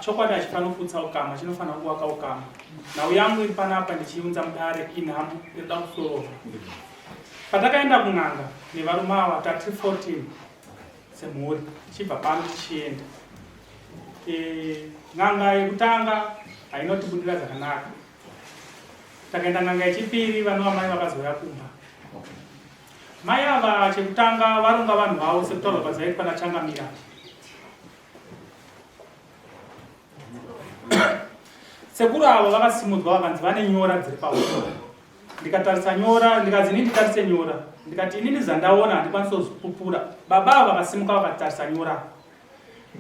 Chokwadi hachifaniri kuputsa ukama, chinofanira kuvaka ukama. Nhau yangu iri panapa ndichiunza mudare inhamo inoda kusororwa. Patakaenda kun'anga nevarume ava tati 14 semhuri tichibva pano tichienda. E, n'anga yekutanga hainotibudira zvakanaka. Takaenda n'anga yechipiri vanova mai vakazouya kumba. Mai ava chekutanga varonga vanhu vavo sekutaurwa kwazaitwa naChangamira. Sekuru avo vakasimudzwa vakanzi vane nyora dziri pahuso. Ndikatarisa nyora ndikanzi inini nditarise nyora ndikati inini zvandaona handikwanisi kuzvipupura. Baba ava vakasimuka vakatarisa nyora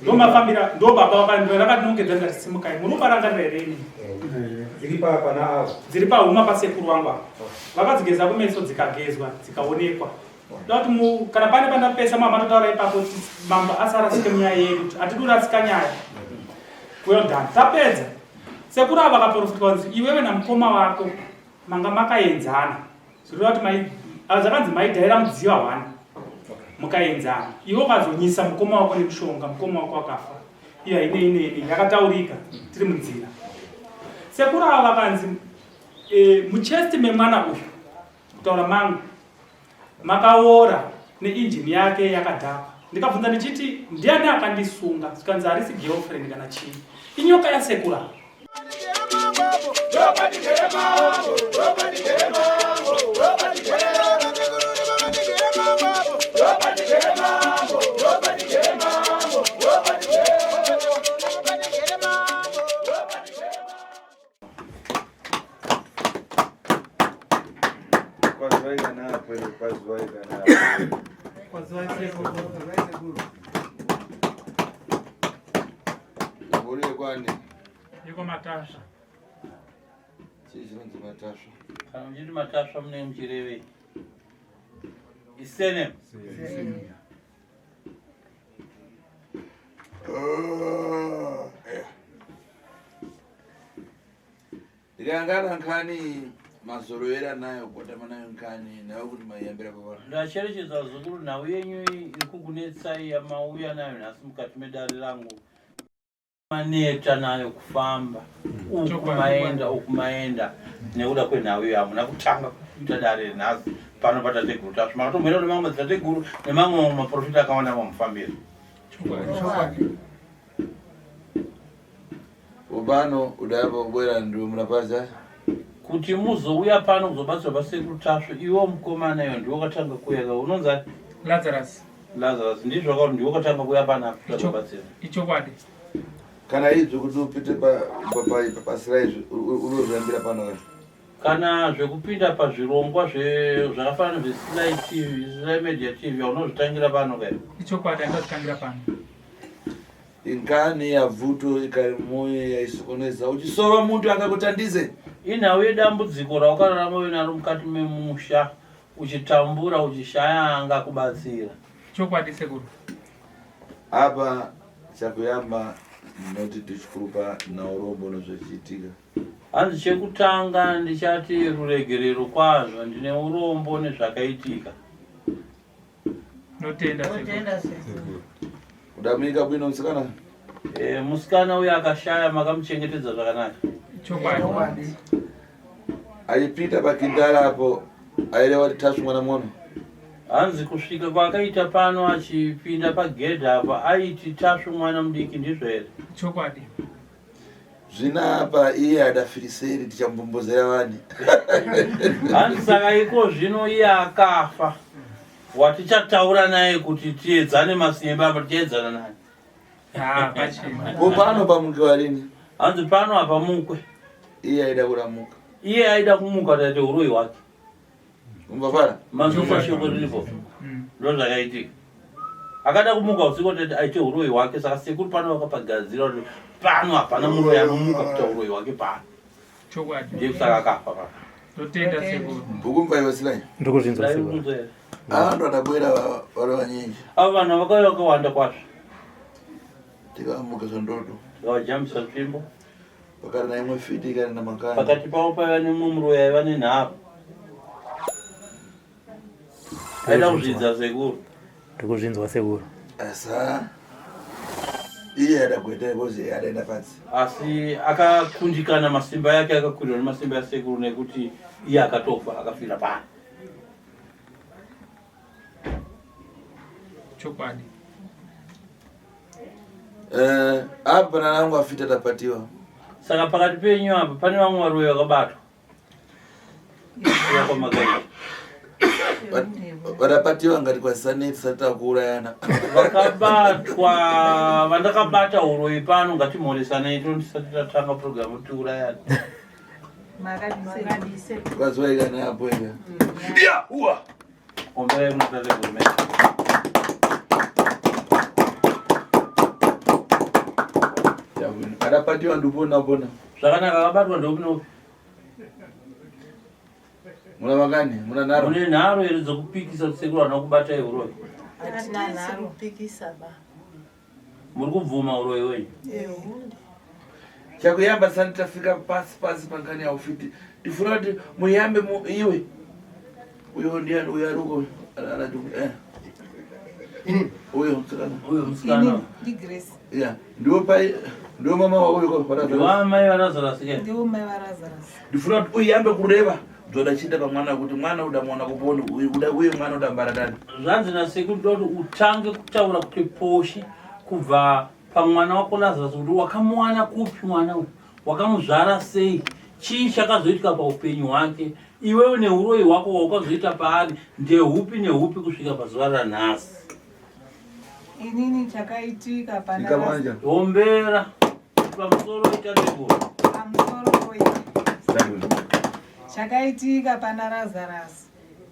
ndomafambira ndo baba vakatinongedza ndikati simukai muri kuvarangarira here inini dziri pana avo dziri pahuma pasekuru wangu avo vakadzigeza kumeso dzikagezwa dzikaonekwa da kuti kana pane pandapesa mama matotaura ipapo kuti mambo asarasike munyaya yedu kuti hatidi kurasika nyaya well done tapedza sekuru avo vakaprofitwa kunzi iwewe namukoma wako manga makaenzana zvinoreva kuti mai ah, zvakanzi maidhaira mudziva one mukaenzana iwe ukazonyisa mukoma wako nemushonga mukoma wako akafa iyo hainei neni yakataurika tiri munzira sekuru ava vakanzi e, muchesti memwana uyu kutaura mangu makaora neinjini yake yakadhakwa ndikabvunza ndichiti ndiani akandisunga zvikanzi harisi girlfriend kana chii inyoka yasekura Matasva. Chii chinonzi matasva? Kana muchiti matasva munenge muchirevei? Isenem. Ah, eh. Ndikangana nkhani mazorowera nayo kutama nayo nkhani nayo kuti maiyambira pavana. Ndacherechedza zukuru nhau yenyu iri kukunetsai yamauya nayo nhasi mukati medare rangu. Maneta nayo kufamba uku maenda uku maenda nekuda kwenhau iyo hamuna kutanga kuita dare nhasi pano patateguru Tasvu makatomboenda kune mamwe madzitateguru nemamwe maprofita akawanda mamufambira. Ubano udaipa kubwera ndiwe munapaza kuti muzouya pano kuzobatsirwa pasekuru Tasvu iwo mukomana iyo ndiwo katanga kuuya ka unonzi ani? Lazarus. Lazarus ndizvo ka ndiwo katanga kuuya pano apa kuzobatsira. Ichokwadi. Kana izvi kuti upite pasira izvi unozviambira pano ka Kana zvekupinda pazvirongwa zvakafanana nezveSly TV, Sly Media TV unozvitangira pano ka iwe. Ichokwadi andozvitangira pano. Inkani yavuto ikari moyo yaisokoneza uchisova muntu akakutandize. Inhau yedambudziko raukararama uinaro mukati memusha uchitambura uchishaya angakubatsira. Chokwadi sekuru. Apa chakuyamba ndinoti tichikurupa naurombo nezvechiitika. Hanzi chekutanga ndichati ruregerero kwazvo ndine urombo nezvakaitika. Notenda sekuru. Kudamika bwino musikana. Eh, musikana uyo akashaya makamuchengetedza zvakanaka. Chokwadi. Achipinda pakindara apo aireva kuti Tasvu mwana mwono. Hanzi kusvika kwaakaita pano achipinda pagedhi apa aiti Tasvu mwana mudiki ndizvo here? Chokwadi. Zvino apa iye adafiriseri tichambombozera vani. Hanzi saka iko zvino iye akafa watichataura naye kuti tiedzane masimba apa tichaedzana naye. Ko pano pamukiwa rini? Hanzi pano hapamukwe. Iye aida kuramuka. Iye aida kumuka taite uroyi hwake. Umbafara? Manzwa shoko riripo. Ndo zvakaitika. Akada kumuka usiku kuti aite uroyi hwake saka sekuru pano vakapagadzira kuti pano hapana muroyi anomuka kuita uroyi hwake pano. Chokwadi. Ndiye saka akafa pano. Totenda sekuru. Ukumva iwe Silai? Ndikuzvinzwa sekuru. Ah, ndo adabwera vari vanyinji. Ava vanhu vakauya vakawanda kwazvo. Tikamuka zvandodo. Tikavajambisa tsvimbo. Pakati na imwe fiti ikari na makani. Pakati pavo paiva nemumwe muroyi aiva nenharo. Aida kuzvidza sekuru. Ndikuzvinzwa sekuru. Asa. Iye adagweta because adaenda pansi. Asi akakundikana masimba yake akakurirwa nemasimba yasekuru nekuti iye akatofa akafira pano. Chokwadi. Eh, apa nanangu afita tapatiwa. Saka pakati penyu apa pane vamwe varoyi vakabatwa. Varapatiwa ngati kwazisane tisati takuurayana. Vakabatwa vandakabata uroyi pano ngatimhoresanei tisati tatanga program tiurayana. Kwaziwaikana apo ega. Ya, uwa. Omberai munotate gurumende. Arapatiwa ndupona pona. Zvakanaka akabatwa ndokunopi? Muna makani? Muna nharo? Mune nharo here dzekupikisa kuti sekuru havana kubatai uroyi? Hatina nharo. Kupikisa ba. Muri kubvuma uroyi wenyu? Chakuyamba sani tafika pasi pasi pankani ya ufiti. Tifuna kuti muyambe mu iwe. Uyo ndiani uyo ari uko anati eh. Uyo musikana. Uyo musikana. Ndi Grace. Yeah. Ndiwo pai ndiwo mama wako yuko Lazarus. Ndiwo mai vaLazarus ke. Ndiwo mai vaLazarus. Ndifuna kuti uyambe kureva dzoda chinda pamwana kuti mwana uda mwana kuponi uyu uda uye mwana uda mbaradani. Zvanzi nasekuru ndoda kuti utange kutaura kuti poshi kubva pamwana wako Lazarus kuti wakamuwana kupi mwana uyu wakamuzvara sei chii chakazoitika paupenyu hwake iwewe neuroyi hwako waukazoita paari ndehupi nehupi kusvika pazuva ranhasi. Inini chakaitika pana Hombera pamusoro itategura. Pamusoro chakaitika pana Lazarus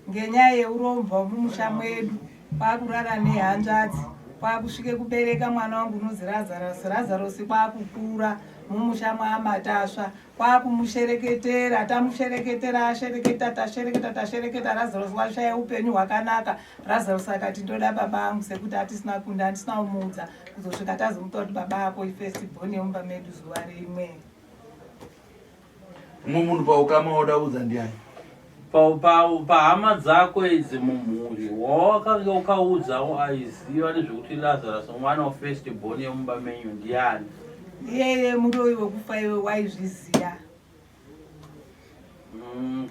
ngenyaya yeurombwa mumusha mwedu kwakurara nehanzvadzi kwakusvike kubereka mwana wangu unonzi Lazarus Lazarus kwakukura mumusha mwaamatasva kwakumushereketera tamushereketera ashereketa tashereketa tashereketa Lazarus washaya upenyu hwakanaka Lazarus akati ndoda baba angu sekuti atisina kunda andisina kumuudza kuzosvika tazomuta kuti baba ako ifirst born yemumba medu zuva rimwe Mumwe munhu paukama woda udza ndiani? Pahama dzako idzi mumhuri wawakange ukaudzawo aiziva nezvekuti Lazarus mwana wefirst born yemumba menyu ndiani? Iyeye muroyi wekufa iwe waizviziva.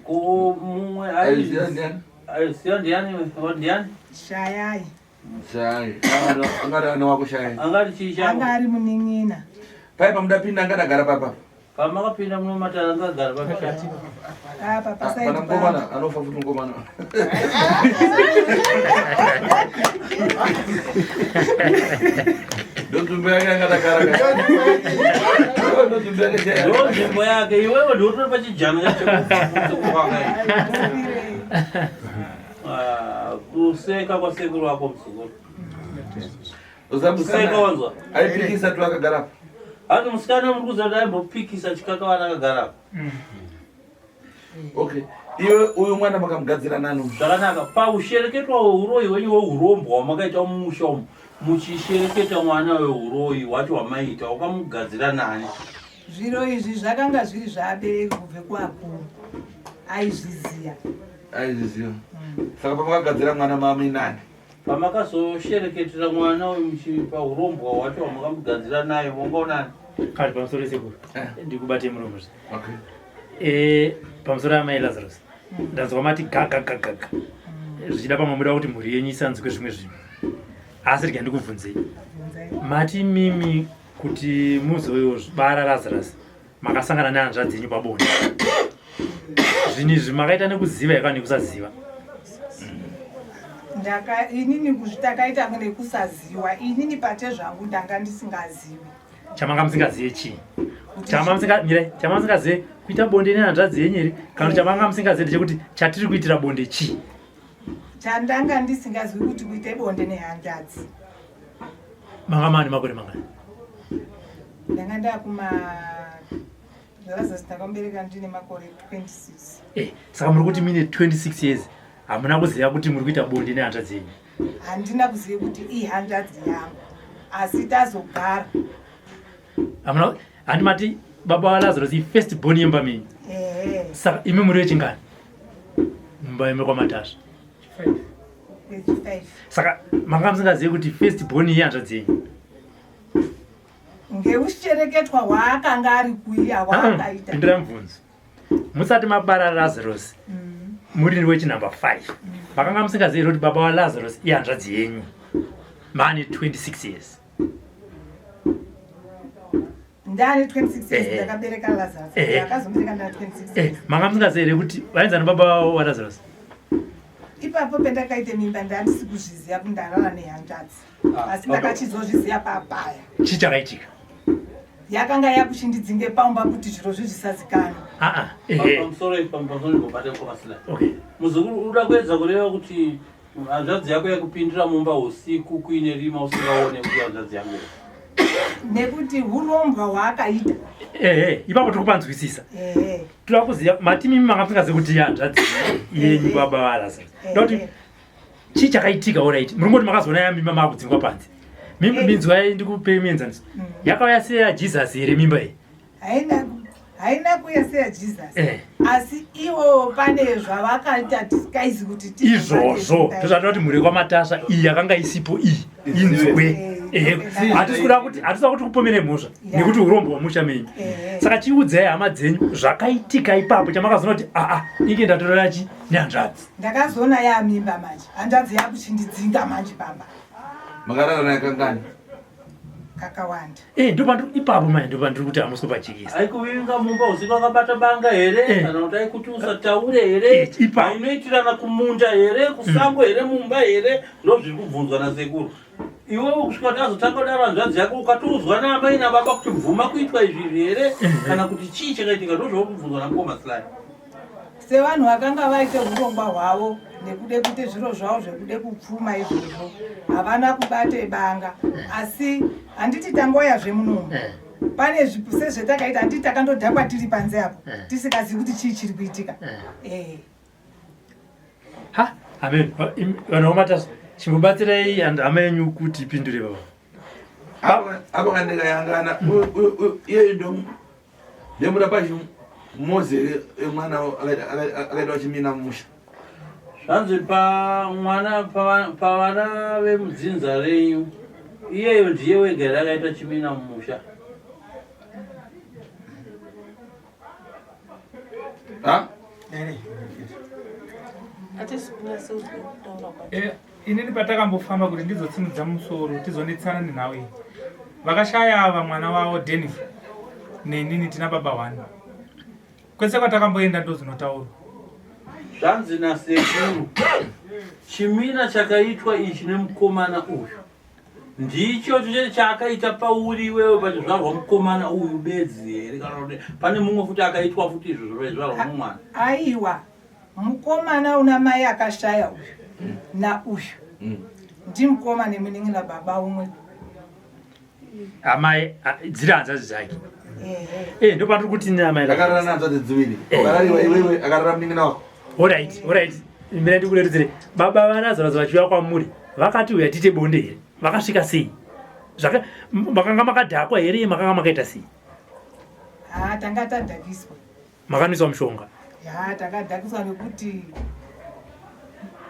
Ko mumwe aiziva ndiani? Aiziva ndiani? Ndiani? Shayai. Shayai. Angari ane wako Shayai. Angari chii chako? Anga ari munin'ina. Pai pamuda pinda angada gara papa. Pamakapinda muno matara angagara papi? Apa pasaidi. Pana mukomana anofa futi mukomana. Ndonzvimbo yake angada gara. Ndonzvimbo yake chaiyo. Ndonzvimbo yake iwewe ndiwe utori pachijana chekukwaka. Ah, kuseka kwasekuru wako muzukuru. Kuseka wanzwa. Aipikisa tu akagara apa. Hanzi musikana muri kuziva kuti aimbopikisa chikakavana akagara apa. Okay. Iwe uyu mwana makamugadzira nani? Zvakanaka paushereketwa hweuroyi hwenyu hweurombwa hwamakaita mumusha umu muchishereketa mwana weuroyi hwacho hwamaiita wakamugadzira nani? Zviro izvi zvakanga zviri zvaabereki kubve kuakuru aizviziya. Aizviziva. Saka pamakagadzira mwana mami nani? Pamakazoshereketera mwana uyu muchipa urombwa hwacho hwamakamugadzira naye wanga unani? Kati pamusoro sekuru. Ndikubate muromo zve. Okay. Pamusoro amai Lazarus. Ndanzwa mati gaga gaga gaga. Zvichida pamwe muda kuti mhuri yenyu isanzwe zvimwe zvinhu. Asi rega ndikubvunzei. Mati mimi kuti muzobara Lazarus makasangana nehanzvadzi yenyu pabonde. Zvinhu izvi makaita nekuziva here kana nekusaziva? Ndaka inini kuzvitakaita nekusaziwa inini pate zvangu ndanga ndisingazivi. Chamanga musingazive chii? Chamanga musingazive kuita bonde nehanzvadzi yenyu here kana kuti chamanga musingazive ndechekuti chatiri kuitira bonde chii? Chandanga ndisingazivi kuti kuite bonde nehanzvadzi. Manga mani makore mangani? Ndanga ndakuma Lazarus ndakamubereka ndine makore 26. Saka muri kuti mine 26 years hamuna kuziva kuti muri kuita bonde nehanzvadzi yenyu? Handina kuziva kuti ihanzvadzi yangu asi tazogara. Hamuna handi mati baba vaLazarus ifirst born yemba menyu. Saka imi muri vechingani mumba yeme kwaMatasva? 5. Saka manga musingazivi kuti first born yehanzvadzi yenyu? Ngeushereketwa hwaakanga ari kuiya hwaakaita. Pindura mubvunzo. Musati mabara Lazarus muri wechinumber 5 makanga musingazivi here kuti baba waLazarus ihanzvadzi yenyu maane 26 years? Ndane 26 years ndakabereka Lazarus. Ndakazobereka ndane 26 years. Manga musingazivi here kuti vainzani baba waLazarus? Ipapo pendakaite mimba ndandisi kuzviziva kuti ndarara nehanzvadzi. Ah, Asi ndakachizozviziva papaya. Chii chakaitika? Yakanga yakuchindidzinge paumba kuti zviro zvizisazikanwa. Ah ah. Ehe. Pamusoro ipa pamusoro ndibobate komasila. Okay. Muzukuru uda kuedza kureva kuti hanzvadzi yako yakupindira mumba usiku kuine rima usingaone kuti hanzvadzi yangu here? Nekuti hurombwa hwaakaita. Ehe, ipapo tiri kupanzwisisa. Ehe. Toda kuziva mati mimi manga musingazivi kuti hanzvadzi yenyu baba vaLazarus. Ndokuti chii chakaitika alright. Muri ngoti makazoona yamimba makudzingwa panze. Mimba minzwai ndikupei muenzaniso. Yakauya seya Jesus here mimba iyi? Haina haina kuuya seya Jesus. Eh. Asi ivo pane zvavakaita tisikaizi kuti ti- Izvozvo ndozvatoda kuti mhuri yekwaMatasva iyi yakanga isipo iyi inzwe. Eh. Ehe. Hatisi kuda kuti hatisi kuda kuti kupomere mhosva Yeah. nekuti urombo hwamusha menyu. Eh. Saka chiudzai hama dzenyu zvakaitika ipapo chamakazoona kuti aa inge ndatorera chi nehanzvadzi. Ndakazoona yamimba manje. Hanzvadzi yakuchindidzinga manje pamba. Makarara naye kangani? Kakawanda. Eh, ndopandiri ipapo mai ndopandiri kuti hamusi kupajekesa. Aikuvinga mumba usiku akabata banga here Eh. kana kuti aikuti usataure here? Eh, ipapo. Ainoitirana kumunda here kusango here mumba here ndozviri kubvunzwa nasekuru. Iwewe kusvika kuti azotanga kudaro hanzvadzi yako ukatoudzwa naamai nababa kuti bvuma kuitwa izvi izvi here kana kuti chii chakaitika ndozvauri kubvunzwa namukoma Sly. Sevanhu vakanga vaite hurongwa hwavo nekude kuite zviro zvavo zvekude kupfuma izvozvo havana kubate banga asi handiti tangoya zvemunomu Eh. pane sezvetakaita handiti takandodhakwa tiri panze apo Eh. tisikazivi kuti chii chiri kuitika Eh. Eh. Ha, amen. Vanhu vaMatasva chimbobatsirai hama yenyu kuti ipindure baba. Apo kandikayangana iye ndomuda pachi mozi mwana akaita chimina mumusha. Zvanzi pamwana pavana vemudzinza renyu iyeyo ndiye wega here akaita chimina mumusha? Ha? Inini patakambofamba kuti ndizotsimudza musoro tizonetsana nenhau iyi vakashaya ava mwana wavo Denif nenini tina baba one kwese kwatakamboenda ndozvinotaurwa. Zvanzi nasekuru chimina chakaitwa ichi nemukomana uyu ndicho chete chaakaita pauri iwewe pachizvarwa mukomana uyu bedzi here kana kuti pane mumwe futi akaitwa futi izvozvo pachizvarwa mumwana? Aiwa, mukomana una mai akashaya uyu nauyu ndimukoma nemunin'ina baba umwe. Amai dziri hanzvadzi dzake. Ehe. Eh, ndopandiri kuti ni amai. Akarara nehanzvadzi dziviri. Eh. Akarariwa iwewe akarara munin'ina wako. Alright, alright. Mira ndikurerutsire. Baba vaLazarus vachiuya kwamuri vakati uya tiite bonde here? Vakasvika sei? Makanga makadhakwa here? Makanga makaita sei? Ha, tanga tadhakiswa. Makanwiswa mushonga? Ya, takadhakiswa nekuti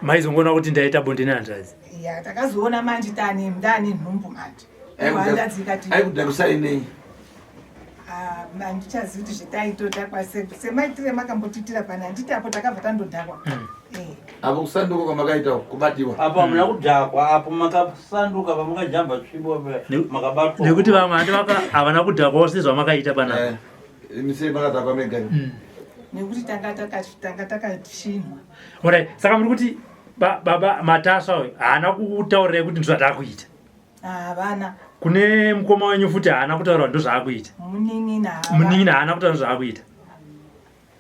maizongoona kuti ndaita bonde nehanzvadzi. Ya, takazoona manje ndane nhumbu manje. Hanzvadzi ikati Aikudhakisai nei? Ah, handichazivi kuti zvetaitodhakwa semaitire makambotiitira pana handiti apo takabva tandodhakwa. Eh. Apo kusanduka kwamakaita kubatiwa. Apo hamuna kudhakwa, apo makasanduka pamakajamba tsvimbo makabatwa. Nekuti vamwe handi havana kudhakwawo sezvamakaita panapa. Imi sei makadhakwa mega? Nekuti tanga takachinwa. Alright, saka muri kuti baba Matasva uyu haana kutaurirai kuti ndozvatakuita? Havana. Kune mukoma wenyu futi haana kutaura kuti ndozvaakuita? Munin'ina havana. Munin'ina haana kutaura ndozvaakuita?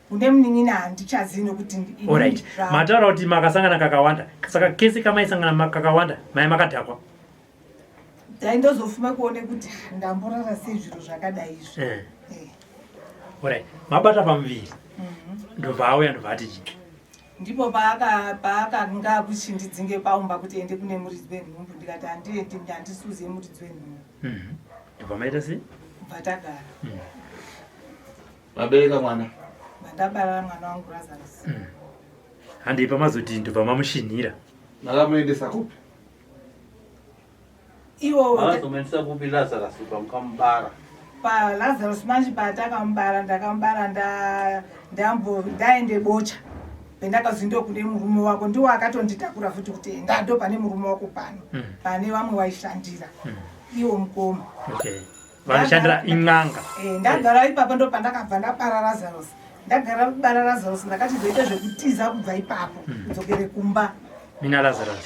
Kune munin'ina handichazivi nekuti ini Alright. zvangu. Mataura kuti makasangana kakawanda. Saka kese kamaisangana kakawanda mai makadhakwa? Ndaindozofuma kuone kuti ndamborara sei zviro zvakadai izvi. Alright. Mabata pamuviri. Ndobva auya ndobva ati chii? Ndipo paakanga akuchindidzinge paumba kuti ende kune muridzi wenhumbu ndikati handiendi handisuze muridzi wenhumbu. Ndobva maita sei? Kubva tagara. Mabereka mwana? Mandabara mwana wangu Lazarus. Handei pamazoti ndobva mamushinhira. Makamuendesa kupi? Iwo Makazomuendesa kupi Lazarus pamukamubara? PaLazarus manje patakamubara ndakamubara nda ndambo ndaende bocha pendakazi ndokune murume wako ndiwo akatonditakura futi kuti enda ndo pane murume wako pano mm. pane vamwe waishandira mm. iwo mukoma okay. vanoshandira in'anga eh, ndagara ipapo ndo pandakabva ndabara Lazarus ndagara bara Lazarus ndakachizoita zvekutiza kubva ipapo mm. kudzokere kumba mina Lazarus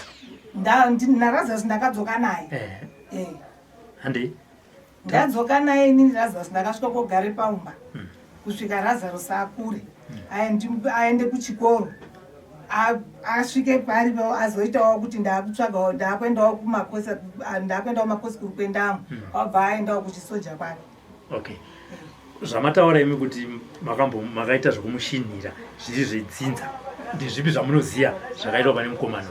naLazarus ndakadzoka naye eh. Eh. Handi ndadzoka naye inini Lazarus ndakasvika kogare paumba hmm. kusvika Lazarus akure hmm. aende kuchikoro asvike pari azoitawo kuti ndakutsvagawo ndakuendawo kumakosi ndakuendawo makosi kuri kuendamo hmm. wabva aendawo kuchisoja kwake okay zvamataura imi kuti makambo makaita zvekumushinhira zviri zvedzinza ndezvipi zvamunoziva zvakaitwa pane mukomana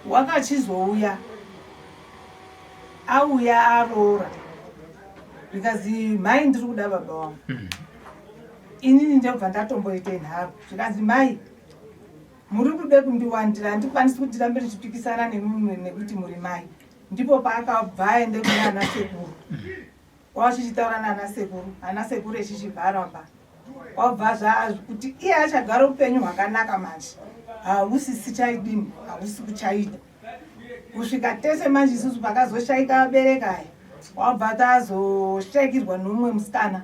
wakachizouya auya aroora zvikanzi mhai ndiri kuda baba wangu mm. inini ndobva ndatomboite nharo zvikanzi mai muri kude kundiwandira handikwanisi kuti ndirambe ndichipikisana nemumwe nekuti muri mai ndipo paakabva aende kune ana sekuru mm. Wachichitaura nana sekuru, ana sekuru echichibvaramba. Wabva zvaazvi kuti iye achagara upenyu hwakanaka manje. Hausisi chaidini, hausi kuchaida. Kusvika tese manje isusu pakazoshaika vabereka aya. Wabva tazoshaikirwa nomumwe musikana.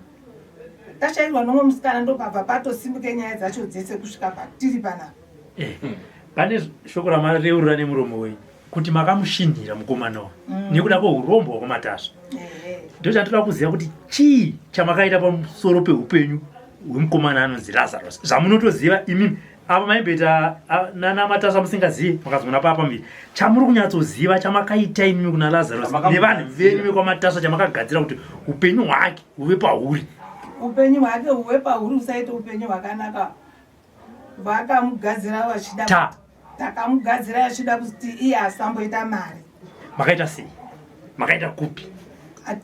Tashaikirwa nomumwe musikana ndopabva patosimuke nyaya dzacho dzese kusvika patiri panapa. Eh, pane shoko ramareurura nemuromo wenyu kuti makamushinhira mukomana uyu mm. nekuda kweurombo hwakwaMatasva ndochandinoda kuziva kuti chii chamakaita pamusoro peupenyu hwemukomana anonzi Lazarus zvamunotoziva imimi apa maimboita nanaMatasva musingazive makazoona papa mbiri chamuri kunyatsoziva chamakaita imimi kuna Lazarus nevanhu venyu vekwaMatasva chamakagadzira kuti upenyu hwake huve pahuri upenyu hwake huve pahuri usaite upenyu hwakanaka vakamugadzira vachida ta takamugadzira achida kuti iye asamboita mari makaita sei makaita kupi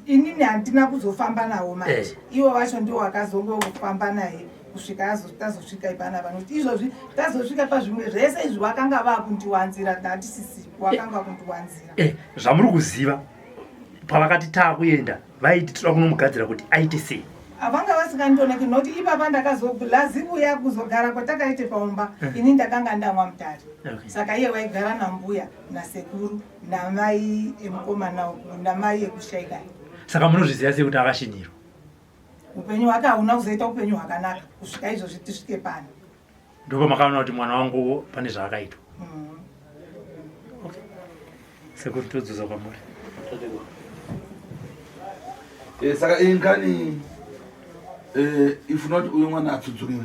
inini handina kuzofamba nawo manje eh. ivo vacho ndiwo vakazongofamba naye kusvika tazosvika ipanapa nokuti izvozvi tazosvika pazvimwe zvese izvi vakanga vakundiwanzira ndatisisi vakanga vakundiwanzira eh, zvamuri kuziva pavakati taakuenda vaiti toda kunomugadzira kuti aite sei avanga vasingandioneki noti ipapa ndakazolazivuya kuzogara kwatakaite paumba eh. ini ndakanga ndamwa mutari okay. saka iye waigara nambuya nasekuru namai emukomana namai ekushaika saka munozviziva sei kuti akashinirwa upenyu hwake hauna kuzoita upenyu hwakanaka kusvika izvozvi tisvike pano ndopamakaona kuti mwana wangu pane zvaakaitwa mm. okay. Sekuru todzosa kwamuri. Eh, saka iyi nkani eh, if not uyo mwana atsudzuriwe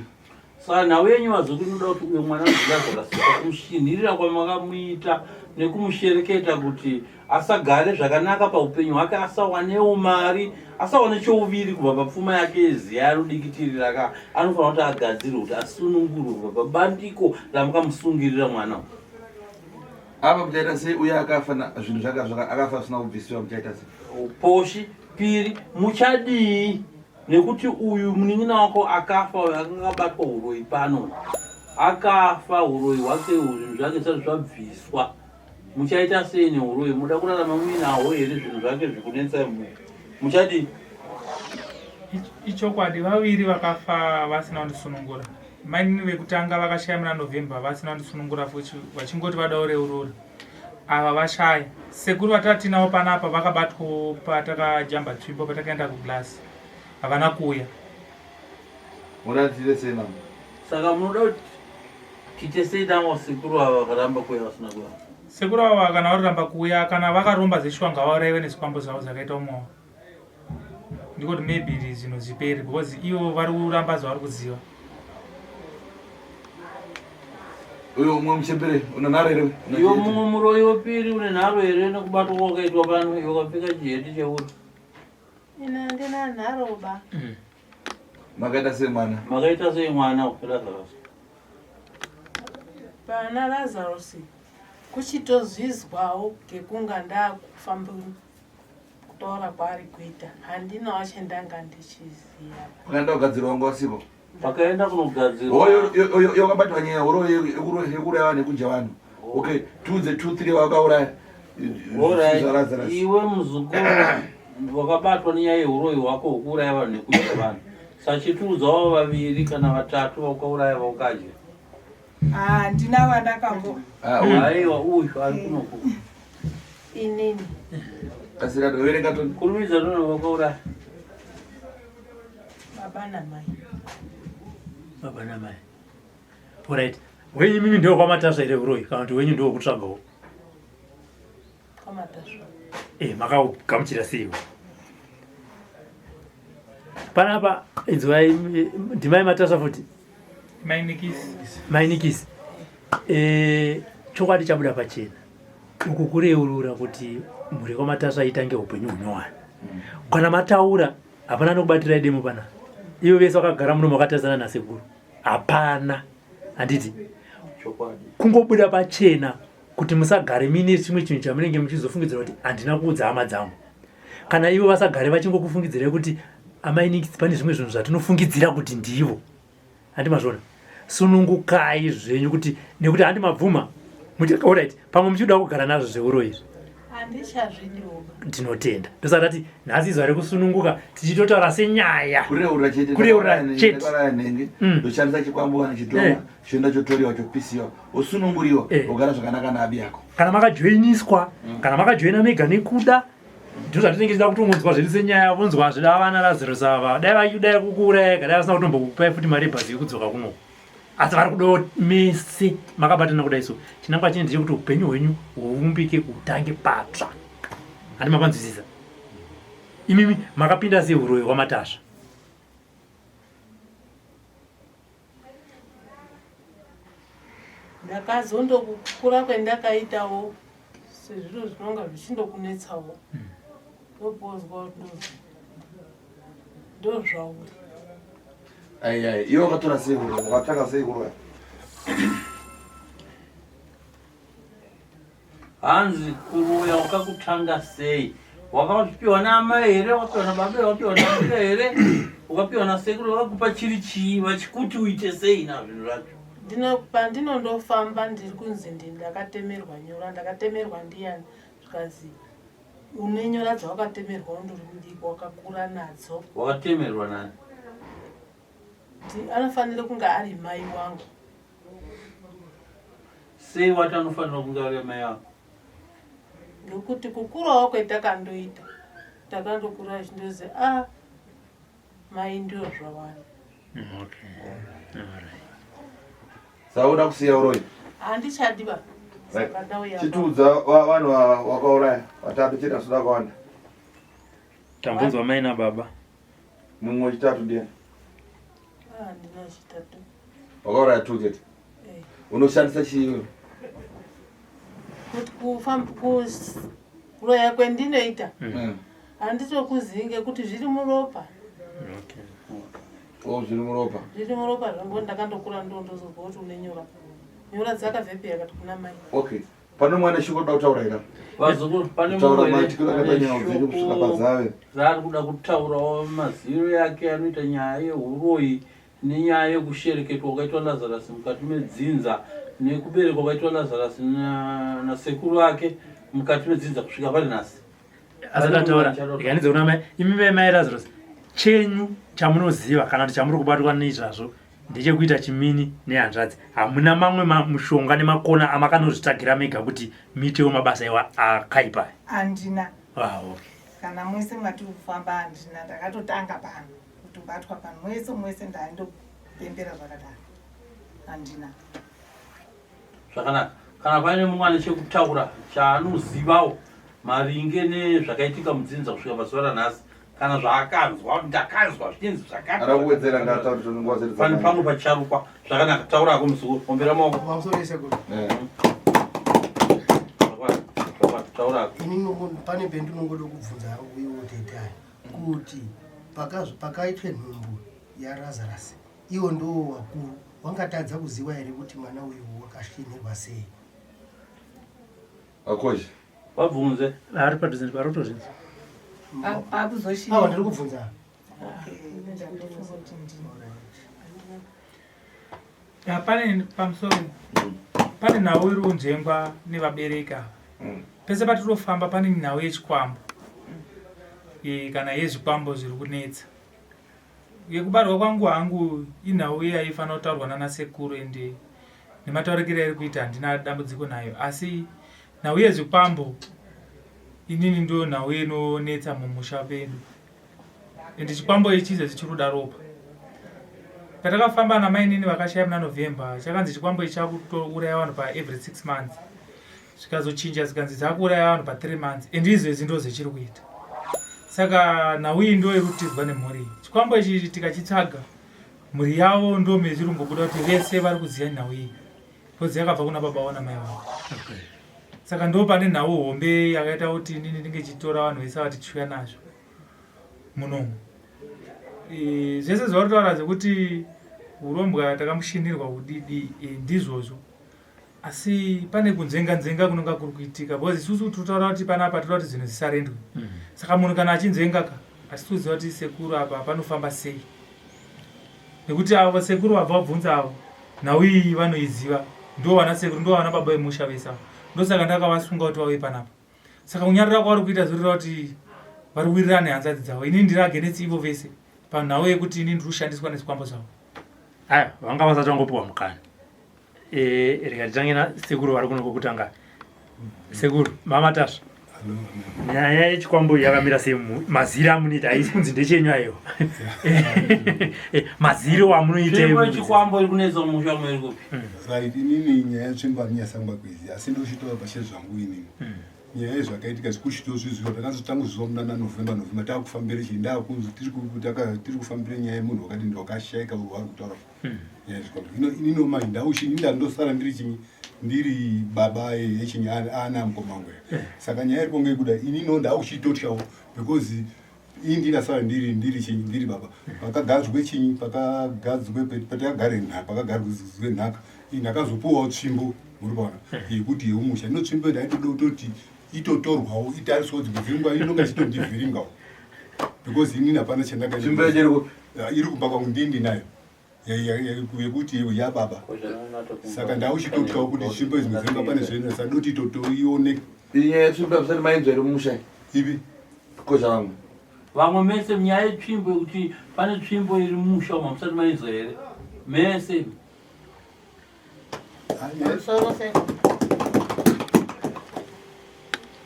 saka nhau yenyu vazukuru inoda kuti uyo mwana azvakasika kumushinhirira kwamakamuita nekumushereketa kuti asagare zvakanaka paupenyu hwake asawanewo mari asawane chouviri kubva papfuma yake yeziya yarudikitirira ka anofanira kuti agadzirwe kuti asunungurwe kubva pabandiko ramukamusungirira mwana uyu Apa muchaita sei uye akafa zvinhu zvake akafa zvisina kubvisiwa muchaita sei? Poshi piri muchadii nekuti uyu munin'ina wako akafa uyu akanga akabatwa uroyi pano akafa uroyi hwake zvinhu zvake zvisati zvabviswa muchaita sei neuroyi muda kurarama muinahwo here zvinhu zvake zvikunetsai mu muchadii ichokwadi vaviri vakafa vasina kundisunungura Mainini vekutanga vakashaya muna November vasina kundisunungura futi vachingoti vada kureurura. Ava vashaya. Sekuru vatatinavo panapa vakabatwawo patakajamba tsvimbo patakaenda kuglass. Havana kuuya. Munoda tiite sei navo? Saka munoda kuti tiite sei navo sekuru ava vakaramba kuuya vasina kuuya? Sekuru ava kana varamba kuuya kana vakaromba zveshuwa ngavauraiwe nezvikwambo zvavo zvakaita umwe wavo. Ndiko kuti maybe zvinhu zvipere because ivo vari kuramba zvavari kuziva. Uyo umwe muchembere une nharo here? Iwe mumwe muroyi wepiri une nharo here nekubatwa kwakaitwa pano iwe wakapfeka chiheti cheuri? Ina handina nharo ba. Mm. Makaita sei mwana? Makaita sei mwana Lazarus? Pana Lazarus kuchitozvizwawo kekunga ndakufamba Kutaura kwaari kuita handinawo chandanga ndichiziva. Pakaenda kugadzirwa wanga usipo? Pakaenda kunogadzirwa. Yakabatwa nyaya horo yekuuraya vanhu yekudya vanhu. Okay, tiudze 2 3 vakauraya. Iwe muzukuru wakabatwa nenyaya yeuroyi hwako hwekuuraya vanhu nekudya vanhu sachitiudzawo vaviri kana vatatu vaukauraya vaukadya. Handina ah, vandakambo. Ah, aiwa uyu ari kunoku. Inini. Kasira toverenga to. Kurumidza tono vakauraya. Baba namai. Baba namai. Alright. Wenyu mimi ndio kwamatasva here uroyi kana kuti wenyu ndio kutsvagawo? Kwamatasva. Eh, makaugamuchira sei? Panapa inzwai ndimai matasva futi. Mainikisi. Mainikisi. Eh, chokwadi chabuda pachena. Uku kureurura kuti mhuri kwamatasva itange upenyu hunyowani. Kana mataura hapana anokubatirai demo pana. Ivo vese vakagara muno makatarisana nasekuru. Hapana. Handiti? Kungobuda pachena kuti musagare muine chimwe chinhu chamunenge muchizofungidzira kuti handina kuudza hama dzangu. Kana ivo vasagare vachingokufungidzirai kuti amai Nikisi pane zvimwe zvinhu zvatinofungidzira kuti ndivo. Handi mazviona? Sunungukai zvenyu kuti nekuti handi mabvuma. Muchi alright, pamwe muchida kugara nazvo zveuro izvi. Handichazvidiwo. Ndinotenda. Ndosaka tati nhasi izuva rekusununguka tichitotaura senyaya. Kureurura chete. Kureurura chete. Ndakauraya nhengi. Ndoshandisa chikwambo kana chidhoma. Choenda chotoriwa chopisiwa. Wosununguriwa wogara zvakanaka naabi yako. Kana makajoiniswa, kana makajoina mega nekuda ndizvo zvatinenge tichida kutongonzwa zvedu senyaya vonzwa zvida vana Lazarus ava dai vachidai kukuuraya dai vasina kutombokupai futi mari yebhazi yekudzoka kuno asi vari kudawo mese makabatana kudai so chinangwa chine ndechekuti upenyu hwenyu huumbike utange patsva handi mapanzwisisa imimi makapinda sei uroyi hwamatasva Ndakazondokukura kwendakaitawo sezviro zvinonga zvichindokunetsawo ndopozwa kuti ndozvauri. Ai ai iwe wakatora sei kuroya wakatsvaka sei kuroya? Hanzi kuroya wakakutanga sei? Wakapiwa naamai here? Wakapiwa nababa here? Wakapiwa nambuya here? Wakapiwa nasekuru? Vakakupa chiri chii? Vachikuti uite sei nazvinhu zvacho? Ndino pandinondofamba ndiri kunzi ndi ndakatemerwa nyora ndakatemerwa ndiyani zvikanzi une nyora dzawakatemerwa undori mudiki wakakura nadzo. Wakatemerwa nani? Ndi anofanira kunge ari mai wangu. Sei wati anofanira kunge ari amai ako? Ngekuti kukurawo kwetakandoita takandokura chindozi a ah, mai ndio zvavari. Okay. All right. Sauda kusiya uroyi? Handichadi ba. Saka ndauya. Chitiudza vanhu wakauraya vatatu chete asina kuwanda. Tambunzwa mai nababa. Mumwe wechitatu ndiani? Ah, handina chitatu. Wakauraya two chete. Eh. Unoshandisa chii? Kuti kufamba kuroya kwendinoita handitokuzivi ngekuti zviri muropa. Okay. Oh, zviri muropa. Zviri muropa zvangu ndakandokura ndondozozwa kuti une nyora. Nyora dzakabvepi akati kuna mai. Okay. Pane mwana shoko kuda kutaura here? Vazukuru pane Kutaura mumwe maitikiro akaita nyaya dzenyu kusvika padzave. Zvaari kuda kutaurawo maziro yake anoita nyaya yehuroyi nenyaya yekushereketwa kwakaitwa Lazarus mukati medzinza nekuberekwa kwakaitwa Lazarus nasekuru vake mukati medzinza kusvika pari nhasi. Asati ataura ndikanidze kuna mai imi mai mai Lazarus chenyu chamunoziva kana kuti chamuri kubatwa neizvazvo ndechekuita chimini nehanzvadzi hamuna mamwe mushonga nemakona amakanozvitsvagira mega kuti muitewo mabasa iwa akaipa handina ah, okay. kana mwese mwatiri kufamba handina ndakatotanga pano kutobatwa pano mwese mwese ndaindopembera zvakadaro handina zvakanaka kana paine mumwe ane chekutaura chaanozivawo maringe nezvakaitika mudzinza kusvika pazuva ranhasi kana zvaakanzwa kuti ndakanzwa zvichinzi zvakatiwedzera ngatauri nguva dzedu pane pamwe pacharukwa zvakanaka taurako muzukuru ombera maoko eh. taurako ini pane pendinongoda kubvunza uyo tete aya kuti pakaitwe nhumbu yarazarasi iwo ndiwo wakuru wangatadza kuziwa here kuti mwana uyu wakashinhirwa sei Akozhi. Vabvunze. Ari padhuze pari kutozvinzwa. Awa ndiri kubvunza. Ya, pane pamusoro pane nhau iri kunzvengwa nevabereki ava. Pese patirofamba pane nhau yechikwambo e, kana yezvikwambo zviri kunetsa. Yekubarwa kwangu hangu inhau yaifanira kutaurwa nana sekuru ende nemataurikiro airi kuita handina dambudziko nayo asi nhau yezvikwambo inini ndo nhau inonetsa mumusha pedu ende chikwambo ichi izvezvi chiri kuda ropa patakafamba namainini vakashaya muna november chakanzi chikwambo ichi chakutouraya vanhu paevery six months zvikazochinja zikanzi dzakuuraya vanhu pathree months and izvezvi ndo zvechiri kuita saka nhau iyi ndo iri kutizwa nemhuri iyi chikwambo ichi tikachitsvaga mhuri yavo ndo mezviri kungobuda kuti vese vari kuziva nhau iyi because yakabva kuna baba vavo namai vavo saka ndo pane nhau hombe yakaita kuti inini ndinge chitora vanhu vese vati chiuya nazvo munomu e, zvese zvauri taura zvekuti urombwa takamushinirwa kudidi e, ndizvozvo asi pane kunzvenga nzvenga kunonga kuri kuitika because isusu tinotaura kuti panapa toda kuti zvinhu zvisarendwe mm. saka munhu kana achinzvenga ka asi toziva kuti sekuru apa panofamba sei nekuti avo sekuru vabva vabvunza avo nhau iyi vanoiziva ndo vana sekuru ndo vana baba vemusha vese avo ndosaka ndakavasunga kuti vauye panapa saka kunyarira kwavari kuita zvoreva kuti vari kuwirirana nehanzvadzi dzavo ini ndiri agenetsi ivo vese panhau yekuti ini ndiri kushandiswa nezvikwambo zvavo aya vanga vasati vangopiwa mukana Eh, rega titange nasekuru vari kuno kwekutanga sekuru mama tasva nyaya yechikwambo yakamira sei maziro amunoita haisi kunzi ndechenyu aiwa eh, maziro amunoita chikwambo iri kunetsa musha muiri kupi hmm. right inini nyaya yetsvimbo andinyasangwa kuiziva asi ndochitaura pashe zvangu inini hmm. nyaya yezvakaitika zvikuchitozviziva takazotanga kuziva muna nanovember november takufambira chii ndakunzi tiri kufambira nyaya yemunhu wakadini wakashaika uri kutaura hmm. Hino ini nomai ndauchi ini ndandosara ndiri chinyi ndiri baba yechinyi ana mukoma wangu eh. Saka nyaya iripo ngekuda ini no ndauchitotyawo because ini ndinasara ndiri ndiri chinyi ndiri baba pakagadzwe chinyi pakagadzwe patakagare nhaka pakagadzwe nhaka ini ndakazopuwawo tsvimbo muri kuona eh. yekuti yeumusha ino tsvimbo ndaitoda kutoti itotorwawo itariswa kuti kuvhiringwa inonga ichitondivhiringawo because inini hapana chandakaita iri kumba kwangu ndini ndinayo yekuti yababa saka ndauchitotyawo kuti tsvimbo izvi muzimba pane zveno sadoti totoione inyaya yetsvimbo yamusati mainzwa iri mumusha ipi kozha vamwe vamwe mese nyaya yetsvimbo yekuti pane tsvimbo iri mumusha umo hamusati mainzwa here mese Pamusoro se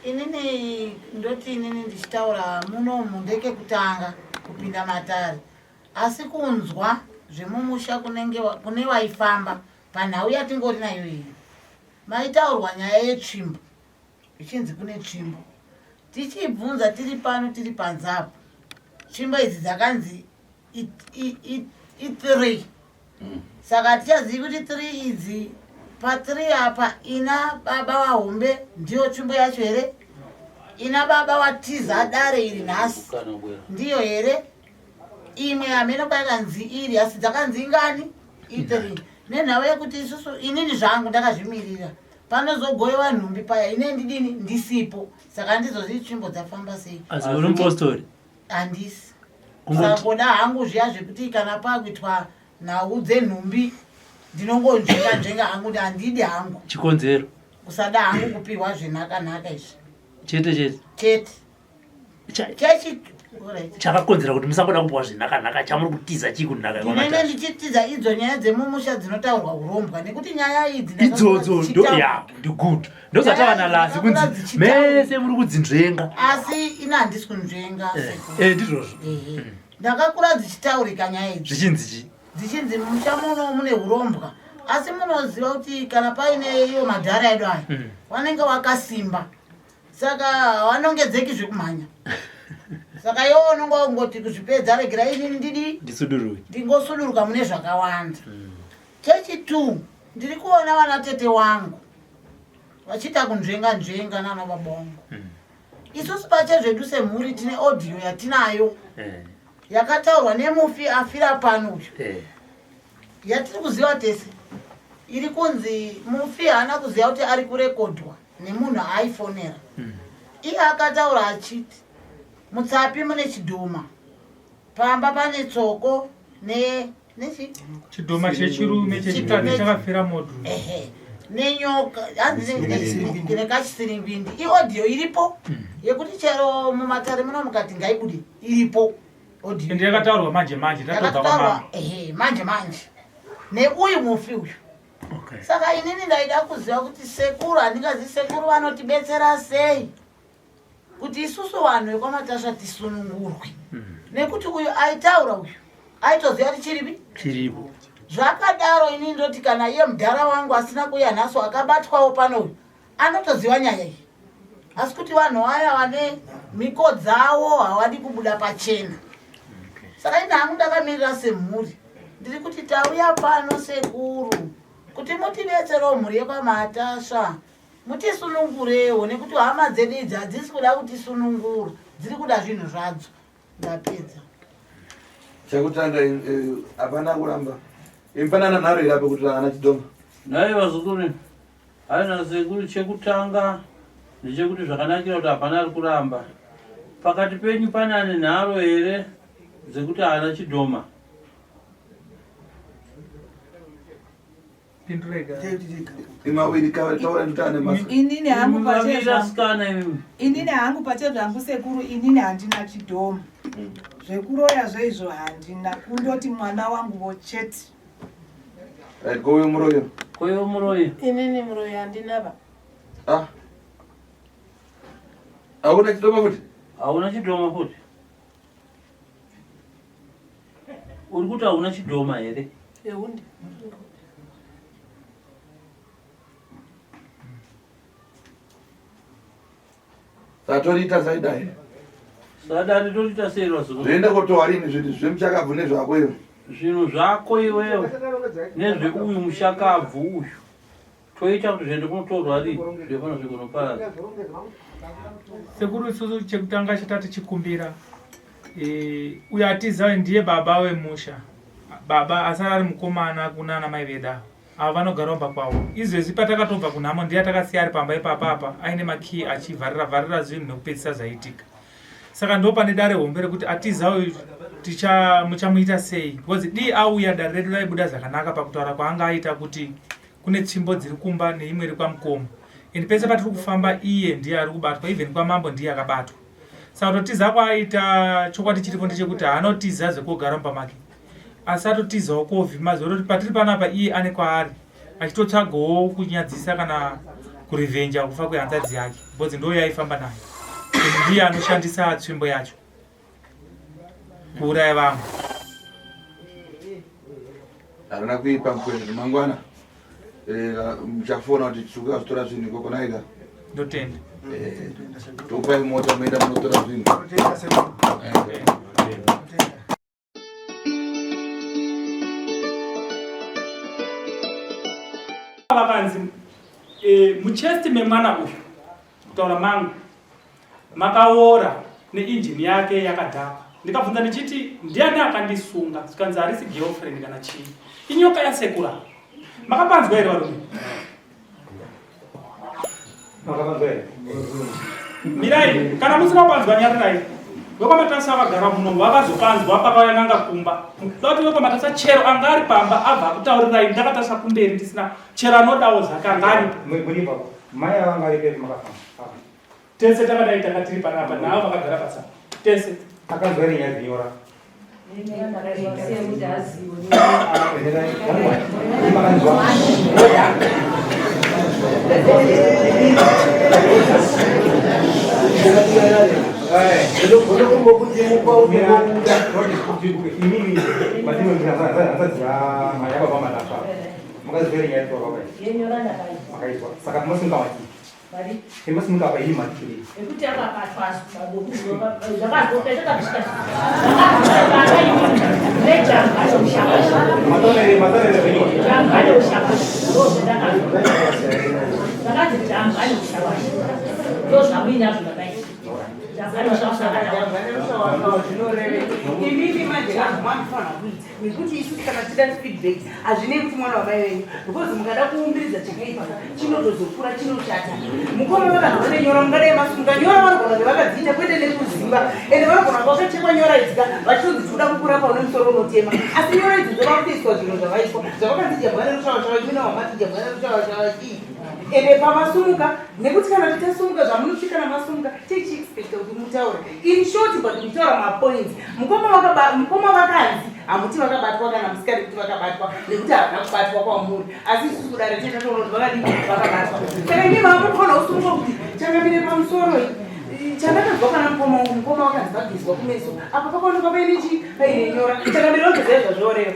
inini ndoti inini ndichitaura munomu ndekekutanga kupinda matare asi kunzwa zvemumusha kunenge kune vaifamba panhau yatingori nayo iyi maitaurwa nyaya yetsvimbo zvichinzi kune tsvimbo tichiibvunza tiri pano tiri panze apo tsvimbo idzi dzakanzi ithree saka hatichazivi kuti three idzi pathree apa ina baba vahombe ndiyo tsvimbo yacho here ina baba watiza dare iri nhasi ndiyo here imwe hameno kwayakanzi iri asi dzakanzi ingani ithree nenhau yekuti isusu inini zvangu ndakazvimirira panozogoyewa nhumbi paya ine ndidini ndisipo saka handizozii tsvimbo dzafamba sei asi uri mupostori handisi sangoda hangu zviya zvekuti kana pakuitwa nhau dzenhumbi ndinongonzvenga nzvenga hangu kuti handidi hangu chikonzero kusada hangu kupihwa zvenhaka nhaka izvi chete chete chete chakakonzera kuti musangoda kupiwa zvenhakanhaka chamuri kutiza chii kunhaka ndinenge ndichitiza idzo nyaya dzemumusha dzinotaurwa urombwa nekuti nyaya idzi idzodzo ya ndigood ndozatava nalazi kunzi mese muri kudzinzvenga asi ini handisi kunzvenga eh, eh, ndizvozvo mm. ndakakura dzichitaurika nyaya idzi zvichinzi chii dzichinzi mumusha muno mune urombwa asi munoziva kuti kana paine iwo madhara edu aya mm. vanenge vakasimba saka havanongedzeki zvekumhanya saka iwo unonga ungoti kuzvipedza regera inini ndidi ndisuduruke ndingosuduruka mune zvakawanda mm. chechi two ndiri kuona vana tete wangu vachiita kunzvenga nzvenga nana baba wangu mm. isusu pachezvedu semhuri tine audio yatinayo eh. yakataurwa nemufi afira pano uyu eh. Yatiri kuziva tese iri kunzi mufi haana kuziva kuti ari kurekodwa nemunhu aaifonera mm. Iye akataura achiti mutsapi mune chidhoma pamba pane tsoko ne nechi chidhoma chechirume chechikadzi chakafira modru ehe. Nenyoka hanzi nekachisirimbindi iaudio iripo yekuti chero mumatare muno mukati ngaibude iripo audio. Ende yakataurwa manje manje tatobva Yakataurwa, kwamambo. ehe, manje manje neuyu mufi uyu. Saka inini ndaida kuziva kuti sekuru, handingazi sekuru vanotibetsera sei kuti isusu vanhu vekwaMatasva tisunungurwe, nekuti uyu aitaura uyu aitoziva kuti chiripi. Chiripo. Zvakadaro inini ndoti kana iye mudhara wangu asina kuuya nhasi akabatwawo pano uyu anotoziva nyaya iyi, asi kuti vanhu vaya vane mhiko dzavo havadi kubuda pachena. Saka ini hangu ndakamirira semhuri, ndiri kuti tauya pano sekuru kuti mutibetserewo mhuri yekwaMatasva, mutisunungurewo, nekuti hama dzedu idzi hadzisi kuda kutisunungura, dziri kuda zvinhu zvadzo. Ndapedza. Chekutanga, hapana kuramba imfanana nharo irapo kuti ana chidhoma. Nhai vazukuru, haina sekuru, chekutanga ndechekuti zvakanakira kuti hapana ari kuramba. Pakati penyu pane ane nharo here dzekuti haana chidhoma? Inini hangu pachezvangu Asikana imimi. Inini hangu pachezvangu sekuru, inini handina chidhoma. Zvekuroya zveizvo handina, kundoti mwana wanguvo chete. Right, koyo muroyo. Koyo muroyi. Inini muroyi handina ba. Ah, hauna chidhoma futi? Hauna chidhoma futi? Uri kuti hauna chidhoma here? Eundi. Satoriita saidai. Sadari totoita sei vazukuru? Zvoenda kotowa rini zvinhu zvemuchakabvu nezvako iwe? Zvinhu zvako iwewe nezveuyu mushakabvu uyu toita kuti zviende kunotorwa rini zvepano zvikunoparadza? Sekuru, isusu chekutanga chatati chikumbira, uyo atiza ndiye baba wemusha, baba asara ari mukomana kuna ana mai vedu avo vanogara kumba kwavo. Izvezvi patakatobva kunhamo ndiye atakasiya ari pamba ipapa apa aine makii achivharira vharira zvinhu nekupedzisa zvaitika. Saka ndo pane dare hombe rekuti atiza uyu ticha muchamuita sei, because dii auya dare redu raibuda zvakanaka pakutaura kwaanga aita kuti kune tsvimbo dziri kumba neimwe iri kwamukoma, and pese patiri kufamba iye ndiye ari kubatwa, even kwamambo ndiye akabatwa. Saka kutotiza kwaaita, chokwadi chiripo ndechekuti haanotiza zvekogara mumba make, asi atotizawo kovhima zvoroti patiri panapa iye ane kwaari achitotsvagawo kunyadzisa kana kurevhenja kufa kwehanzadzi yake, because ndo yaifamba nayo and ndiye anoshandisa tsvimbo yacho kuuraya vamwe. Harina kuipa mukwenzi mangwana. Muchafona kuti tiri kuzotora zvinhu ikoko naika. Ndotenda. Tokupai mota muenda munotora zvinhu. Vakanzi muchest memwana uyu, kutaura mangu, makaora neinjini yake yakadhakwa. Ndikabvunza ndichiti ndiani akandisunga, zvikanzi harisi girlfriend kana chii, inyoka yasekura. Makapanzwa here varume? Makapanzwa here? Mirai, kana musina kupanzwa nyarirai. VekwaMatasa vakagara muno vakazopanzwa pakauya n'anga kumba. Kuda kuti vekwaMatasa chero anga ari pamba abva akutaurirai, ndakatarisa kumberi ndisina chero anodawo zvake anga aripo. Muri ipapo. Mai ava vanga varipo makafamba. Ah. Tese takadai tanga tiri panapa navo vakagara pasapa tese. Akanzwa here nyaya dzenyora? Saka munosunga mati Imasimuka apa ini mati chiri. Ekuti akabatwa Imimi. manje azvamamufanira kuita nekuti isusu kana tichida feedback hazvinei kuti mwana wamai venyu because mukada kuumbiridza chakaipa chinotozokura chinoshata mukoma vakanzi vane nyora mungadai masunga nyora vanogona kunge vakadziita kwete nekuziva ende vanogona kunge vakachekwa nyora idzika vachitonzi tikuda kukurapa une musoro unotema asi nyora idzi dzovakutoiswa zvinhu zvavaiswa zvavakanzi jambwa nerushavashava chimina wamati jambwa nerushavashava chii ende pamasumuka nekuti kana tichasumuka zvamunosvika namasumuka tichiexpecta kuti mutaure in short but mutaura mapoints mukoma vakanzi hamuti vakabatwa kana musikadi kuti vakabatwa nekuti havana kubatwa kwamuri asi isusu kudare tinotoona kuti vakadii vakabatwa saka imi mamukufanira kusumuka kuti changamire pamusoro chandakazwa pana mukoma wangu mukoma wakanzi vagezwa kumeso apa pakaonekwa paine chii paine nyora changamire vagezai zvazvoreva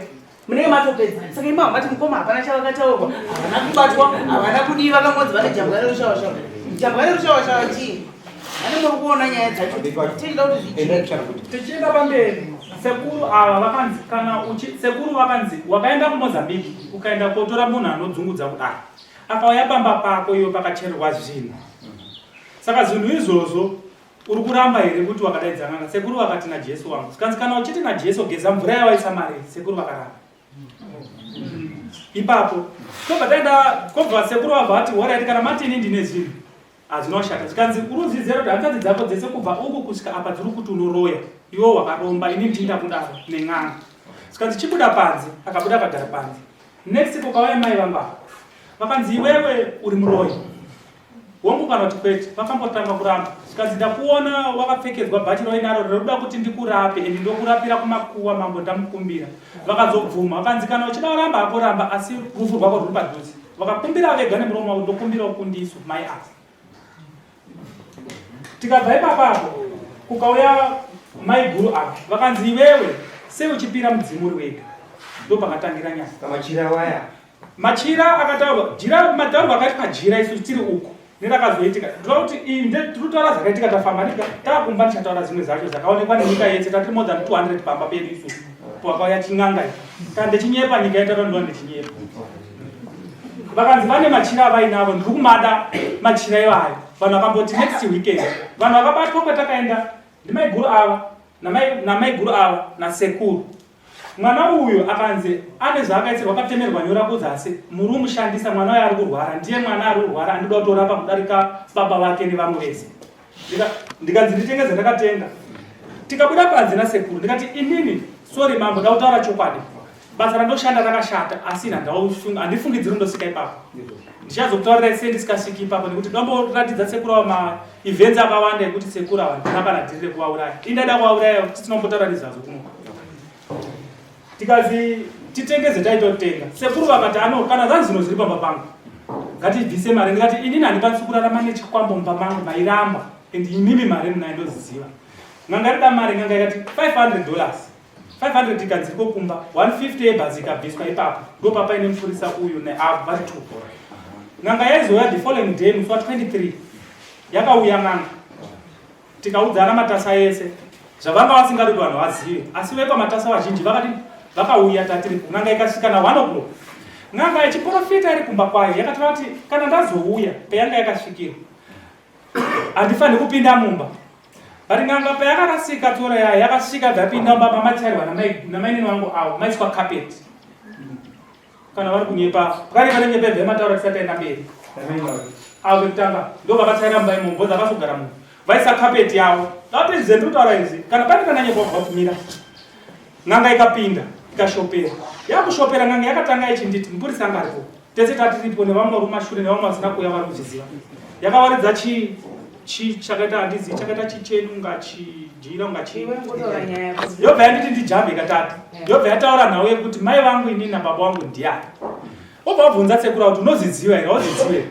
munenge matopedza saka imi hamati mukoma hapana chavakataurwa havana kubatwa havana kudii vakangonzi vane jambwa rerushawashawa jambwa rerushawashawa chii ane muri kuona nyaya dzacho tichida kuti zvichii tichienda pamberi sekuru ava vakanzi kana uchi sekuru vakanzi wakaenda kumozambique ukaenda kotora munhu anodzungudza kudai akauya pamba pako iwe pakachererwa zvinhu saka zvinhu izvozvo Uri kuramba here kuti wakadaidza n'anga? Sekuru vakati naJesu wangu. Zvikanzi kana uchiti naJesu geza mvura yawaisa mari. Sekuru vakaramba. Ipapo tobva taenda kobva sekuru vabva vati horaiti kana mati ini ndine zvinhu hazvina kushata. Zvikanzi uri kuzviziva kuti hanzvadzi dzako dzese kubva uku kusvika apa dziri kuti unoroya. Iwe wakaromba ini ndini ndakudaro nen'anga. Zvikanzi chibuda panze akabuda akagara panze. Next kukauya mai vangu ava. Vakanzi iwewe uri muroyi. Hongu kana kuti kwete, vakambotanga kuramba zvikanzi ndakuona wakapfekedzwa bhachi rainaro rinoda kuti ndikurape and ndokurapira kumakuwa mambo ndamukumbira. Vakazobvuma vakanzi kana uchida kuramba hako ramba asi rufu rwako rwuri padhuze. Vakakumbira vega nemuromo wavo ndokumbirawo kundiso mai ava. Tikabva ipapapo kukauya mai guru ava vakanzi iwewe sei uchipira mudzimu uri wega ndopakatangira nyaya. Pamachira waya Machira akataurwa jira mataurwa akaitwa jira isu tiri uku nerakazoitika ndinoda kuti iyi ndikutaura zvakaitika tafamba ndika takumba ndichataura zvimwe zvacho zvakaonekwa nenyika yese tatiri more than 200 pamba pedu isusu pakauya chin'anga ichi kana ndichinyepa nyika yataura ndinoda ndichinyepa vakanzi vane machira avainavo ndiri kumada machira ivayo vanhu vakamboti next weekend vanhu vakabatwa kwatakaenda ndimaiguru ava namaiguru ava nasekuru Mwana uyu akanzi ane zvaakaisirwa akatemerwa nyora kuzasi muri umushandisa mwana uyu ari kurwara ndiye mwana ari kurwara andida kutorapa kudarika baba vake nevamwe vese ndikanzi nditenge zvandakatenga tikabuda panze nasekuru ndikati inini sorry mambo ndakutaura chokwadi basa randoshanda rakashata asi handifungidziri ndosvika ipapo ndichazokutaurirai sei ndisikasviki ipapo nekuti ndomboratidza sekuru ava maevents akawanda ekuti sekuru ava ndina kana dhiri rekuvauraya indaida kuvauraya tinombotaura nezvazvo kuno tikazi titengeze taitotenga sekuru vakati ano kana zvanzi zvino zviri pamba pangu ngatibvise mari ndikati inini handikwanisi kurarama nechikwambo mumba mangu mairamba and imimi mari munayo ndoziziva n'anga rida mari n'anga ikati 500 dollars 500 ikanzi iko kumba 150 yebhazi ikabviswa ipapo ndopapaine mupurisa uyu neavo vari two n'anga yaizouya the following day musi wa 23 yakauya n'anga tikaudzana matasa ese zvavanga vasingadi kuti vanhu vazive asi vekwamatasa vazhinji vakati vakauya tatiripo n'anga ikasvika na 1 o'clock n'anga yechiprofita iri kumba kwayo yakataura kuti kana ndazouya peyanga yakasvikira handifaniri kupinda mumba but n'anga payakarasika tsoro yayo yakasvika dzapinda mumba mamachairwa namainini wangu avo maiswa carpet kana vari kunyepa pakane pane nyepa ibva yamataura tisati taenda mberi avo vekutanga ndo vakachaira mumba imomo bhozi havasogara munhu vaisa carpet yavo dati izvi ndikutaura izvi kana pane kana nyepa wabva kumira n'anga ikapinda ikashopera yakushopera n'anga yakatanga ichinditi mupurisa anga aripo tese tatiripo nevamwe vari kumashure nevamwe vasina kuuya vari kuzviziva yakawaridza chi chi chakaita handizi chakaita chicheni unga chijira unga chi yobva yanditi ndijambe katatu yobva yataura nhau yekuti mai vangu inini nababa wangu ndiani obva wabvunza sekuru kuti unozviziva here hauzvizive here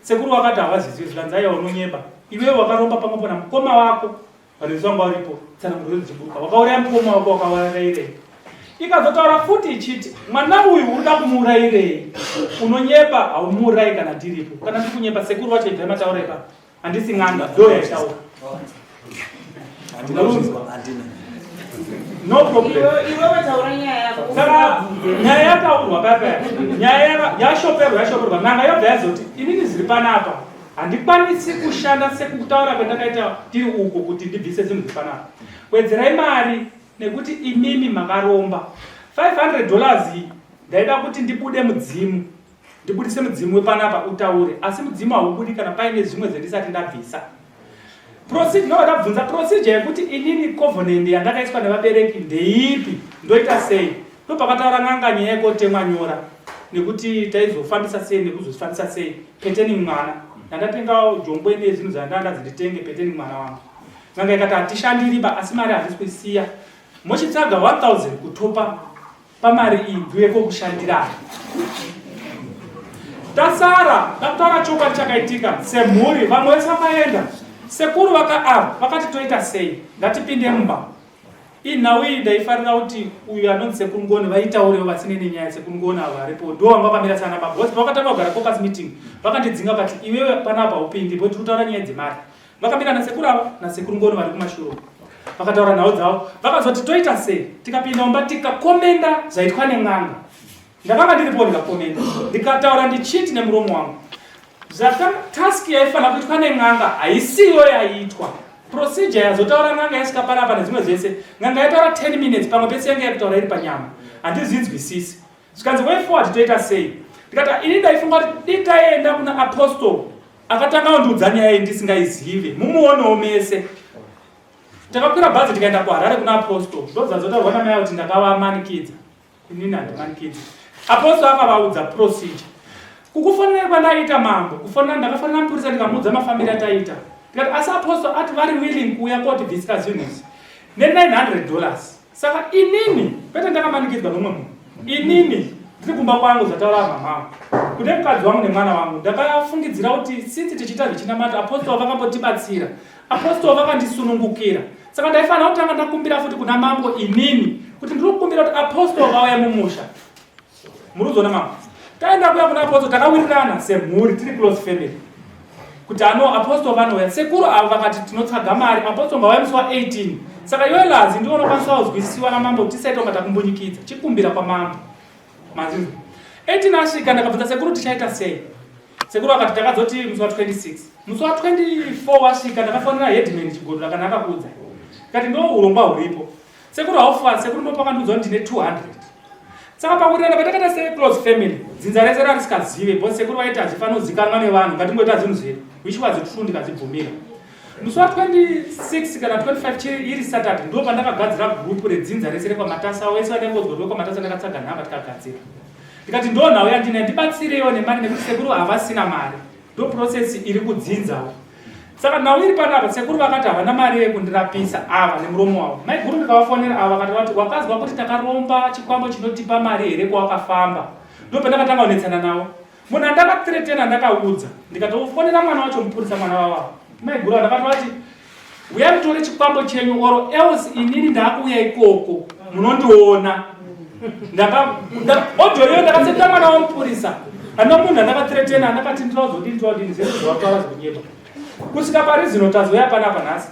sekuru wakati havazvizivi zvikanzi aiwa unonyeba iwewe wakaromba pamwepo namukoma wako Varezi vangu varipo, tsananguro dzichiburuka. Wakauraya mukoma wako wakaurairei? Ikazotaura futi ichiti mwana uyu urikuda kumuurairei? Unonyepa haumuurayi kana ndiripo. Kana ndiri kunyepa sekuru vacho ibvai mataura ipapo. Handisi n'anga ndo yaitaura. No problem. Saka nyaya yataurwa paya paya. Nyaya yashoperwa yashoperwa n'anga yobva yazoti inini zviri panapa. Handikwanisi kushanda sekutaura kwandakaita tiri uko kuti ndibvise zvinhu zvepanapa. Wedzerai mari Nekuti imimi makaromba. 500 dollars iyi ndaida kuti ndibude mudzimu. Ndibudise mudzimu wepanapa utaure. Asi mudzimu haubudi kana paine zvimwe zvendisati ndabvisa. Procedure ndobva ndabvunza procedure yekuti inini covenant yandakaiswa nevabereki ndeipi ndoita sei? Ndopakataura n'anga nyaya yekotemwa nyora nekuti taizofambisa sei nekuzozvifambisa sei pertaining mwana. Ndandatenga jongwe nezvinhu zvandanga ndanzi nditenge pertaining mwana wangu. N'anga ikati hatishandiriba asi mari handisi kuisiya. Mochitsvaga 1000 kutopa pamari iyi ndiuye kokushandirai. Tasara ndakutaura chokwadi chakaitika semhuri vamwe vese vakaenda sekuru vaka ava vakati toita sei ngatipinde mumba. Inhau iyi ndaifarira kuti uyu anonzi sekuru Ngoni vaitaurewo vasine nenyaya sekuru Ngoni avo varipo ndo vanga vakamira sana baba because pavakatanga kugara caucus meeting vakandidzinga vakati iwewe panapa haupindi because tiri kutaura nyaya dzemari. Vakamira nasekuru ava nasekuru Ngoni vari kumashure uko vakataura nhau dzavo vakazoti toita sei tikapinda mumba tikakomenda zvaitwa nen'anga ndakanga ndiripo ndikakomenda ndikataura ndichiti nemuromo wangu zvaka task yaifanira kuitwa nen'anga haisiyo yaitwa procedure yazotaura n'anga yasvika panapa nezvimwe zvese n'anga yataura 10 minutes pamwe pese yange yakutaura iri panyama handizvinzwisisi zvikanzi way forward toita sei ndikati ini ndaifunga kuti dii taenda kuna apostle akatanga kundiudza nyaya iyi ndisingaizive mumuonewo mese takakwira bhazi tikaenda kuharare kuna apostle ndodzazotaurwa namai kuti ndakavamanikidza inini handimanikidzi apostle akavaudza procedure kukufonera kwandaiita mambo kufonera ndakafonera mupurisa ndikamuudza mafambiro ataiita ndikati asi apostle ati vari willing kuuya kotibvisira zvinhu izvi ne900 dollars Saka inini kwete ndakamanikidzwa nomumwe munhu. Inini ndiri kumba kwangu zvataura mama kune mukadzi wangu nemwana wangu ndakafungidzira kuti since tichiita zvechinamato apostle vakambotibatsira apostle vakandisunungukira saka ndaifanira kutanga ndakumbira futi kuna mambo inini kuti ndiri kukumbira kuti apostle vauye mumusha muri kuzoona mambo taenda kuya kuna apostle takawirirana semhuri tiri close family kuti ano apostle vanouya sekuru avo vakati tinotsvaga mari apostle ngauya musi wa 18 saka iwe lazi ndiwo unokwanisa kuzwisisiwa namambo kuti tisaita kunga takumbunyikidza chikumbira kwamambo mazvinzwa 18 asvika ndakabvunza sekuru tichaita sei sekuru akati takadzoti musi wa 26 musi wa 24 wasvika ndakafonera headman chigodora kana akakuudza kati ndo urongwa huripo Sekuru haufa, sekuru ndopakandiudza kuti ndine 200. Saka pakuwirirana patakaita se close family, dzinza rese rarisikazive because sekuru vaiti hazvifaniri kuzikanwa nevanhu, ngatingoita zvinhu zvedu, which was true ndikazvibvumira. Musi wa 26 kana 25 chiri iri Saturday ndo pandakagadzira group redzinza rese rekwaMatasa, wese vandangonzwa kuti wekwaMatasa ndakatsaga nhamba tikagadzira. Ndikati ndo nhau yandinayo, ndibatsireiwo nemari nekuti sekuru havasina mari. Ndo process iri kudzinzawo. Saka nhau iri panapa sekuru vakati havana mari yekundirapisa ava nemuromo wavo. Maiguru ndikavafonera ava vakati vati wakazwa kuti takaromba chikwambo chinotipa mari here kwawakafamba. Ndopandakatanga kunetsana navo. Munhu andakathreatena ndakaudza ndikatofonera mwana wacho mupurisa mwana wavo ava. Maiguru ava ndakati vati uyai mutore chikwambo chenyu or else inini ndaakuuya ikoko munondiona. Audio iyoyo ndakasendera mwana wamupurisa. Handina munhu andakathreatena andakati ndinozodini ndinodini zvese zvavataura zvekunyepa. Kusvika pari zino tazouya panapa nhasi.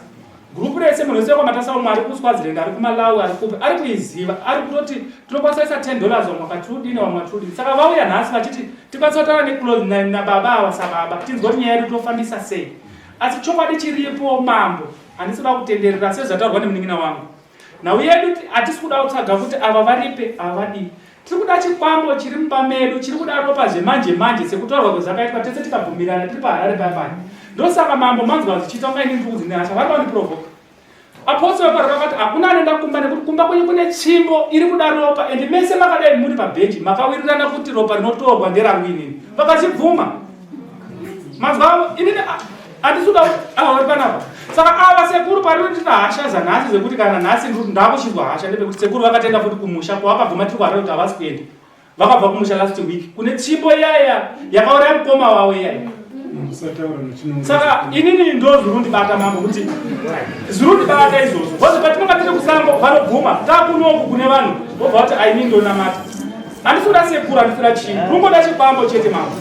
Group rese munhu wese wekwaMatasa umwe ari kuSwaziland ari kuMalawi ari kupi ari kuiziva ari kutoti tinokwanisa kuisa 10 dollars vamwe vakati udini vamwe vakati udini. Saka vauya nhasi vachiti tikwanisa kutaura neclose nababa ava sababa tinzwe kuti nyaya yedu tofambisa sei. Asi chokwadi chiripo mambo handisi kuda kutenderera sezvataurwa nemunin'ina wangu. Nhau yedu hatisi kuda kutsvaga kuti ava varipe ava vadii. Tiri kuda chikwambo chiri mumba medu chiri kuda ropa zvemanje manje sekutaurwa kwezvakaitwa tese tikabvumirana tiri paHarare paya paya. Ndosaka mambo manzwa zvichiita kunga inini ndiri kunzi nehasha vari vandiprovoka. Apostle veparara vakati hakuna anoenda kumba nekuti kumba kwenyu kune tsvimbo iri kuda ropa and mese makadai muri pabhenji makawirirana kuti ropa rinotorwa nderangu inini. Vakachibvuma. Manzwa inini handisi kuda ava vari panapa. Saka ava sekuru pari ndina hasha zanhasi zvekuti kana nhasi ndakuchinzwa hasha ndepekuti sekuru vakatenda futi kumusha kwavakabvuma tiri kuharare kuti havasi kuenda. Vakabva kumusha last week kune tsvimbo iyaya yakauraya mukoma wavo iyaya. Saka inini ndo zvirundibata mambo kuti zvirundibata izvozvo because patinonga tiri kusango vanobvuma takunoku kune vanhu vobva vati aini ndonamata. Handisi kuda sekuru handisi kuda chii. Ndinongoda chikwambo chete mambo.